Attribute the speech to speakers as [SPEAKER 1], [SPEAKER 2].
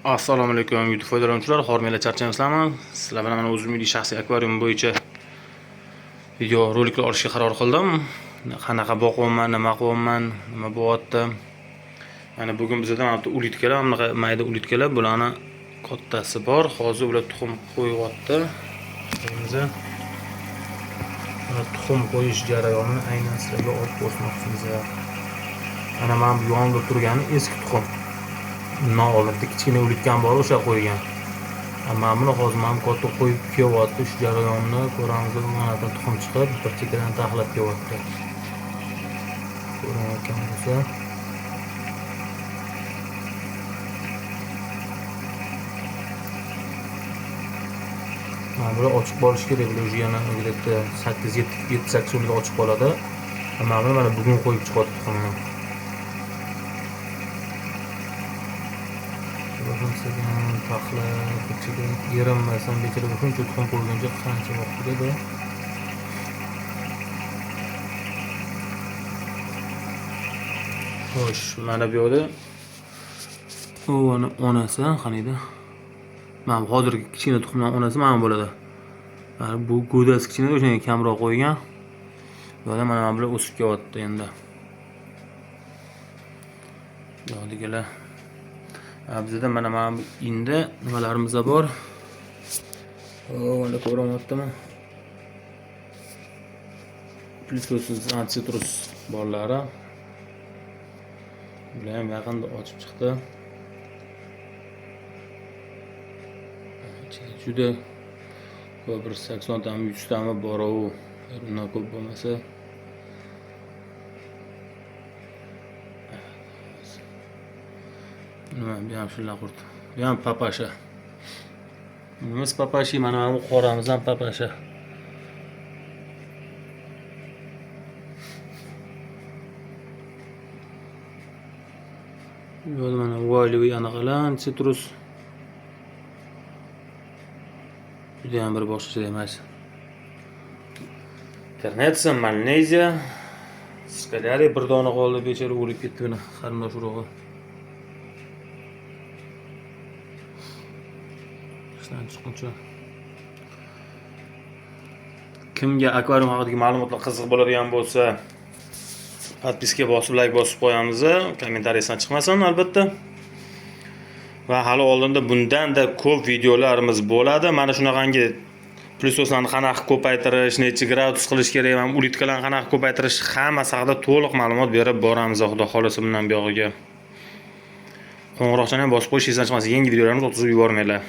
[SPEAKER 1] Assalomu alaykum YouTube foydalanuvchilar, hormanglar, charchaymizlarmi? Sizlar bilan mana o'zim uyda shaxsiy akvarium bo'yicha video roliklar olishga qaror qildim. Qanaqa boqyapman, nima qilyapman, nima bo'lyapti. Mana bugun bizda mana bu улитка lar, bunaqa mayda улитка lar, bularni kattasi bor. Hozir ular tuxum qo'yyapti. Mana tuxum qo'yish jarayonini aynan sizlarga olib ko'rsatmoqchimiz. Mana bu yonida turgani eski tuxum. Undan oldin bitta kichkina улитка m bor, o'sha qo'ygan. Mana buni hozir mana bu katta qo'yib kelyapti. Shu jarayonni ko'ramiz. Mana bu tuxum chiqib, bir chekkadan taxlab kelyapti. Ko'rinayotgan bo'lsa. Mana bular ochiq bo'lishi kerak. Bular уже yana где-то 8 7 8 kunga ochiq qoladi. Mana buni mana bugun qo'yib chiqyapti tuxumni. Sekin taxlab, bir chekkadan erinmasdan bechara shuncha tuxum qo'yguncha qancha vaqt ketadi. Xo'sh, mana bu yoqda uni onasi qaniydi? Mana bu hozirgi kichkina tuxumdan onasi mana bu bo'ladi. Mana bu go'dasi kichkina, o'shanga kamroq qo'ygan. Bu yoqda mana bular o'sib kelyapti endi. Bu yoqdagilar. Bizda mana bu endi nimalarimiz bor? Mana ko'rinyaptimi? Plisosus citrus borlari. Bular ham yaqinda ochib chiqdi. Juda ko'p, bir 80 tami, 100 tami bor u. Undan ko'p bo'lmasa. Nima, bu ham shular qurt. Bu ham папаша. Bunimiz папаши, mana bu qoramiz ham папаша. Bu yoqda mana вайлевый anaqalar, citrus. Judayam bir boshqacha emas. Ternetsa, Malneziya, Skalyari bir dona qoldi, bechora o'lib ketdi buni qarindosh urug'i. Ishdan chiqquncha. Kimga akvarium haqidagi ma'lumotlar qiziq bo'ladigan bo'lsa, подписка bosib, like bosib qo'yamiz. Kommentariyasidan chiqmasin albatta. Va hali oldinda bundan-da ko'p videolarimiz bo'ladi. Mana shunaqangi plisoslarni qanaqa ko'paytirish, necha gradus qilish kerak, mana улитка larni qanaqa ko'paytirish hammasi haqida to'liq ma'lumot berib boramiz, xudo xolasa bundan buyog'iga. Qo'ng'iroqchani ham bosib qo'yish esdan chiqmasin. Yangi videolarimizni o'tkazib yubormanglar.